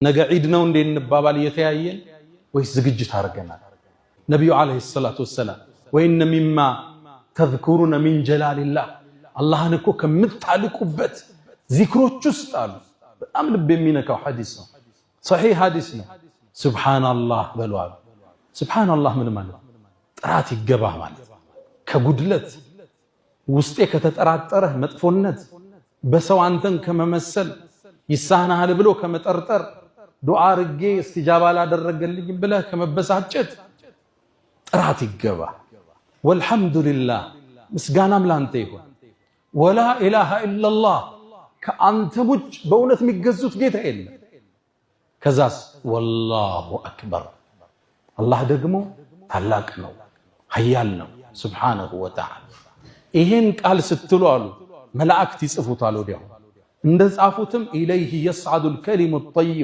ነገ ዒድ ነው እንዴ እንባባል እየተያየን ወይስ ዝግጅት አድርገናል? ነቢዩ عليه الصلاة والسلام وإن مما تذكرون من جلال الله አላህን እኮ ከምታልቁበት ዚክሮች ውስጥ አሉ። በጣም ልብ የሚነካው ሐዲስ ነው። ሰሒህ ሐዲስ ነው። ሱብሓነላህ በሉ አሉ። ሱብሓነላህ ምን ማለት? ጥራት ይገባህ ማለት ከጉድለት ውስጤ ከተጠራጠረህ መጥፎነት በሰው አንተን ከመመሰል ይሳናሃል ብሎ ከመጠርጠር ዱዓ አርጌ እስቲጃባ አላደረገልኝም ብለህ ከመበሳጨት ጥራት ይገባ። ወልሐምዱሊላህ ምስጋናም ላንተ ይሁን። ወላ ኢላሃ ኢለላህ ከአንተ ውጭ በእውነት የሚገዙት ጌታ የለም። ከዛስ ወላሁ አክበር አላህ ደግሞ ታላቅ ነው፣ ሀያል ነው ሱብሓነሁ ወተዓላ። ይሄን ቃል ስትሉ አሉ መላእክት ይጽፉታል ወዲያው። እንደ ጻፉትም ኢለይህ የስዓዱል ከሊሙ ጠይብ